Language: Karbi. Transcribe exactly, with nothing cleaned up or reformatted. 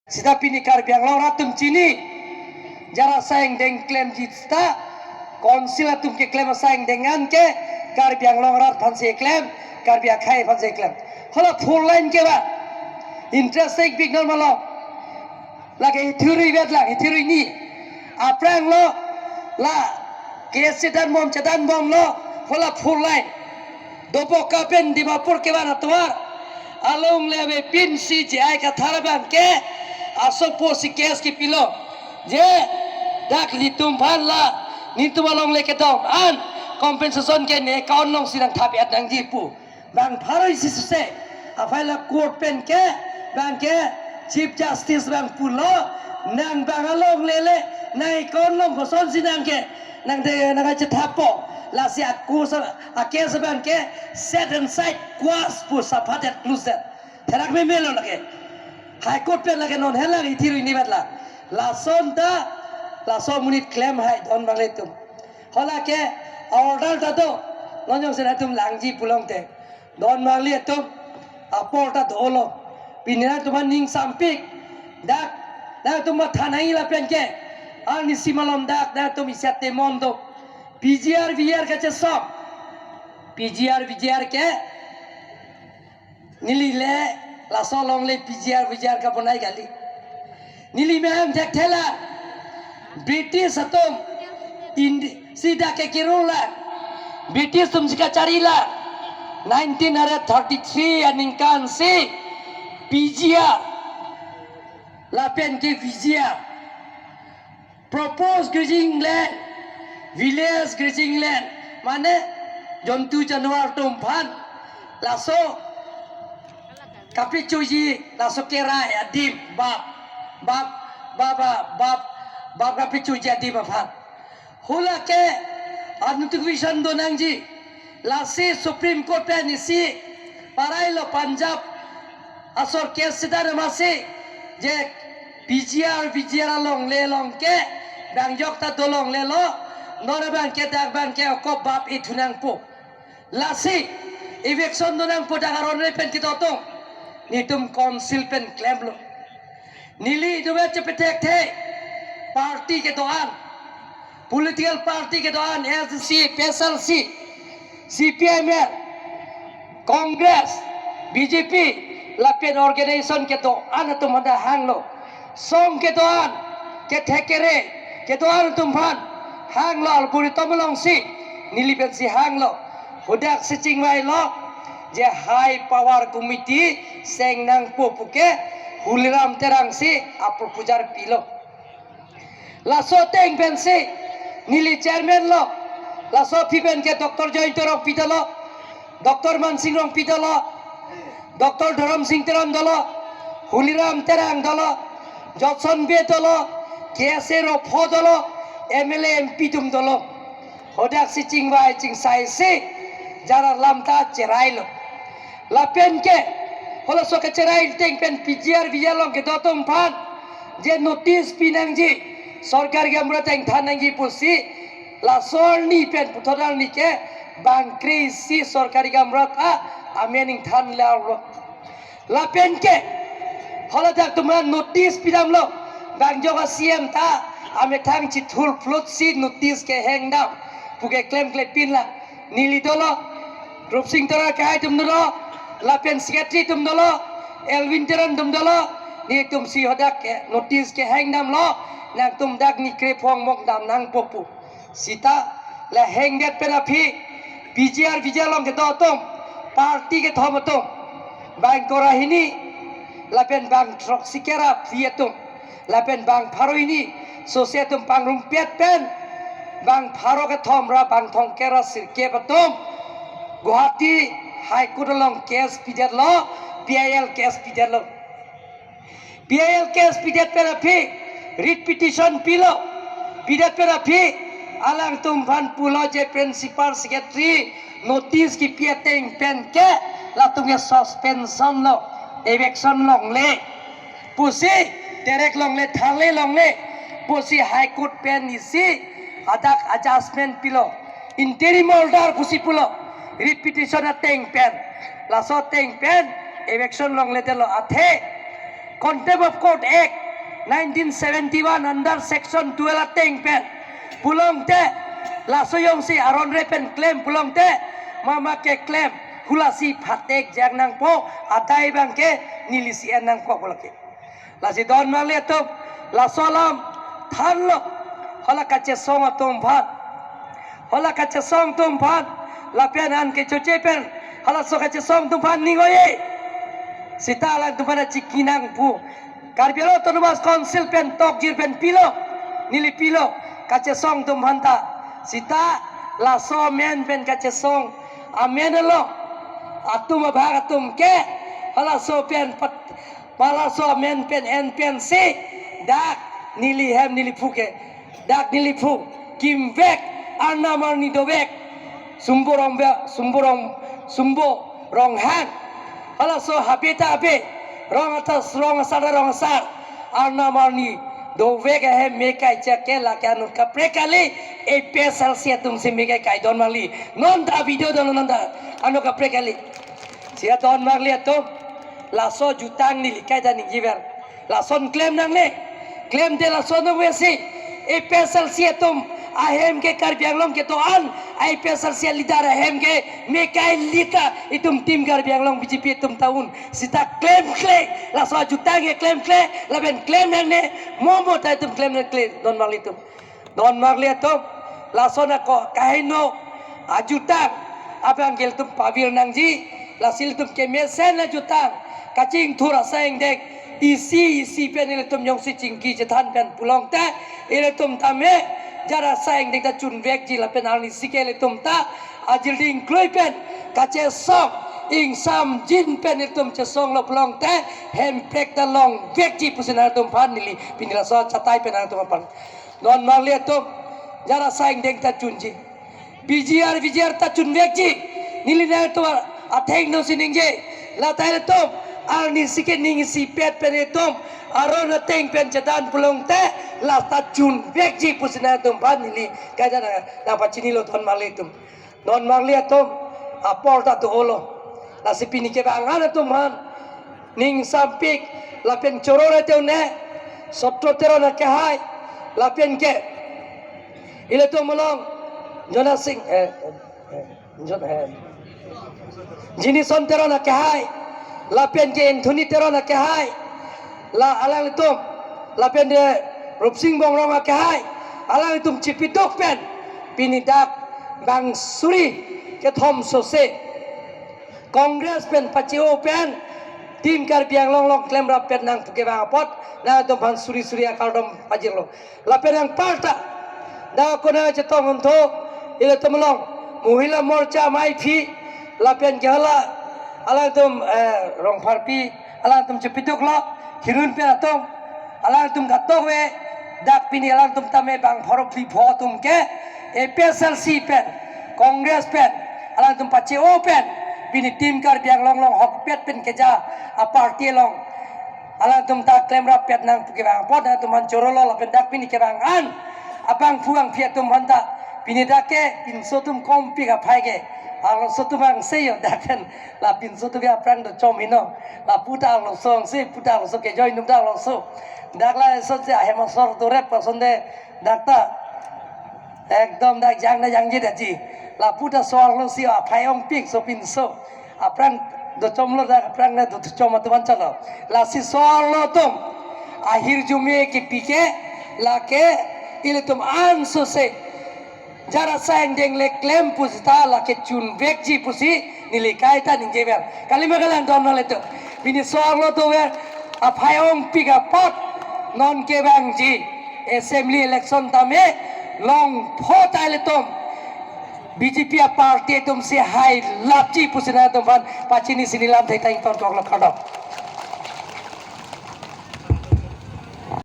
Sita pini Karbi Anglong rat atum chini. Jara asai angdeng klemji sita. Council atum keklem asai angdeng an ke Karbi Anglong rat aphansi klem, Karbi akhei aphansi klem. Hala four lane ke ba. Interest ek big normal lo. Lake hithurui vet lang, hithurui ni. Aphrang lo la ke sedan bom, sedan bom lo, hala four lane. Doboka pen Dimapur kevan atovar along le avepinsi J I Kathar abang ke asopo si case kepilo. Je dak nelitum aphan la nelitum along le kedong an compensation ke ne account alongsi nangthap-et nangji pu. Bang pharo isi suse. Aphi la court pen ke, bang ke Chief Justice bang pulo, nang bang along lele, nang account along kosonsi nang ke, nang de, nang kachethappo. Lasi aku sa, a case bang ke set aside, quash pu, sapadet close. Therak meme lo lake. High Court pen lake non helang ithir ini bat la. Lason ta, laso monit klem hai don bang le atum. Hala ke order ta do, non jongsi nangtum langji pulote. Don bang le atum, apor ta dolo. Pini nangtum aning sampik. Dak, nangtum matha nangji lapen ke. Arnisi malom dak, nangtum isi atemon do. P G R, V G R kachesong. P G R, V G R ke. Neli le, laso along le P G R, V G R kabonai kali. Neli mehang thekthela. British atum Indi-, si dak ke kirula. British atum si kacharila. Nineteen hundred thirty-three aningkan si P G R. Lapen ke V G R. Proposed grazing land, village grazing land. Mane jontu janwar atum aphan. Laso kapichoji, laso kerai adim, bap, bap, bap, bap, bap kapichoji adim aphan. Hala ke a notification do nangji. Lasi Supreme Court pen isi parai lo Punjab asor case sita masi je P G R, V G R along le along ke bang jok ta dolong le lo, non bang ke dak bang ke okop bap ithu nangpo. Lasi eviction do nangpo dak aron re pen kedo atum. Nelitum council pen klemlo. Neli dobe chepethekthe party kedo-an, political party kedo-an, S D C, P S L C, C P I M L, Congress, B J P, lapen organization kedo-an atum aphan ta hanglo. Song kedo-an, kethek kere kedo-an atum aphan hanglo, alpuri tomolong si neli pensi hanglo. Hadak si chingvailo je High Power Committee seng nangpo puke Huliram Terang si a-proposal pilo. Laso ateng pensi neli chairman lo. Laso aphi pen ke Doctor Jayanta Rongpi dolo, Doctor Mansing Rongpi dolo, Doctor Dharam Sing Teron dolo, Huliram Terang dolo, Jotson Bey dolo, K S A Ropho dolo, M L A M P atum dolo. Hadak si chingvai chingsai si jara lam ta cherailo. Lapen ke halaso kecherai ateng pen P G R V G R along kedo atum aphan je notice pi nangji, sorkari gaonbura ta ingthan nangji pusi, laso arni pen puthot arni ke bang kre-isi sorkari gaonbura ta amen ingthan le arlo. Lapen ke haladak atum aphan notice pidamlo. Bang jok a-C M ta amethang chithur phlut si notice kehengdam puke klemklepin la. Neli dolo, Rupsing Teron kehai atum dolo, lapen secretary atum dolo, Elwin Teron atum dolo, nelitum si hadak ke notice kehengdamlo, nangtum dak ni krephong mokdam nangpo pu. Sita la hengdet pen aphi P G R V G R along kedo atum, party kethom atum, bang ingkoi ra hini lapen bang throksi kera aphi atum, lapen bang pharo hini sose atum pangrumpet pen bang pharo kethom ra bang thomkep ra sirkep atum Guwahati High Court along case pidetlo, P I L case pidetlo. P I L case pidet pen aphi, writ petition pilo, pidet pen aphi, alangtum aphan pulo je principal secretary notice kipi ateng pen ke latum ke suspension lo, eviction longle pusi, terek longle, tharle longle pusi High Court pen isi hadak a-judgment pilo, interim order pusi pulo, writ petition ateng pen, laso ateng pen eviction longledetlo. Athe Contempt of Court Act nineteen seventy-one under section twelve ateng pen pulote, laso jongsi aron re pen klem pulote, mama keklem, hulasi phatek jang nangpo, adai abangke neli si en nangpo pulo ke. Lasi don marli atum, laso alam thanlo, hala kachesong atum aphan, hala kachesong atum aphan, lapen an kechoche pen, halaso kachesong atum aphan ning oi-e. Seta alangtum aphan achiki nangpu. Karbi Anglong Autonomous Council pen tokjir pen pilo, neli pilo, kachesong atum aphanta. Seta laso amen pen kachesong, amen along atum abhag atum ke, halaso pen pat, halaso amen pen en pensi, dak neli hem neli phu ke, dak neli phu kimvek, arnam arni dovek, sumbo rong be, sumbo rong, sumbo rong hang, halaso habe ta habe, rong atas rong asar ta rong asar, arnam arni dovek ahem me kai chak ke lake anut kaprek kali, A P H L C atum si me kai kai don marli. Non ta video don, non ta anut kaprek kali. Sia don marli atum, laso ajutang neli kaita ningjever. Lason klem nangne. Klemte lason nang vesi, A P H L C atum ahem ke Karbi Anglong kedo-an, A P H L C leader ahem ke me kai lita itum Team Karbi Anglong B J P atum ta un. Seta klemkle, laso ajutang ke klemkle, lapen klem nangne, mo mo ta itum klem nangkle, don marli atum. Don marli atum, lason ako kaheno ajutang abang ke ilitum pavir nangji, lasi ilitum kemesen ajutang kachingthur asai angdeng isi isi pen ilitum jongsi chingki chethan pen pulote, ilitum tame jara asai angdeng ta chunvekji lapen arnisi ke ilitum ta ajilding klui pen kachesong, ingsamjin pen ilitum chesonglo pulote, hemprek ta longvekji pusi nangtum aphan neli pini laso achatai pen nangtum aphan. Don marli atum, jara asai angdeng ta chunji. P G R, V G R ta chunvekji. Neli nangtum athengno si ningje. Lata ilitum arnisi ke ning isipet pen ilitum aron ateng pen chedan pulote, lata chunvekji pusi nangtum aphan neli kaita nang, nangpachinilo don marli atum. Don marli atum, apor ta do-olo. Lasi pini kevang-an atum aphan ning ingsampik, lapen choro rete une, Sotro Teron akehai, lapen ke ilitum along Jona Sing, eh, eh, Jon-, eh, Jinison Teron akehai, lapen ke Anthony Teron akehai, la alanglitum, lapen de Rupsing Bongrong akehai, alanglitum chipiduk pen pini dak bang suri kethom sose Congress pen pache-o pen Team Karbi Anglong along klemrap pen nangpu kevang apot, nangtum aphan suri suri akardom pajirlo. Lapen anparta, dak konat chetong ontho, ilitum along Mohila Morcha maiphi, lapen ke hala alangtum, eh, Rongpharpi, alangtum chipiduklo, hirun pen atum, alangtum katok ave, dak pini alangtum tame bang pharo phli pho atum ke, A P H L C pen, Congress pen, alangtum pache-o pen, pini Team Karbi Anglong along hokpet pen keja aparty along alangtum ta klemrap pet nangpu kevang apot, nangtum aphan chorolo lapen dak pini kevang-an abangphu bangphi atum aphanta, pini dak ke pinso atum kompik aphai ke, arloso atum angse jo dak pen, la pinso atum ke aphrang dochom heno, lapu ta arloso angse, pu ta arloso kejoi, inut ta arloso. Dak lason si ahem asor dorep asonte dak ta ekdom dak jang na jangje daji. Lapu ta so-arlo si aphai ongpik so pinso. Aphrang dochomlo dak, aphrang na dochom atum aphan chalo. Lasi so-arlo atum ahirjume kepi ke lake ilitum ansose jara asai angdeng le klem pu seta lake chunvekji pusi neli kaita ningjever. Kalima kalang don marli atum. Pini so-arlo dover aphai ongpik apot non kevangji assembly election tame longpho ta ilitum B J P aparty atum si hai lapji pusi nangtum aphan pachini si neli lamthe ta ingtonkoklo, kardom.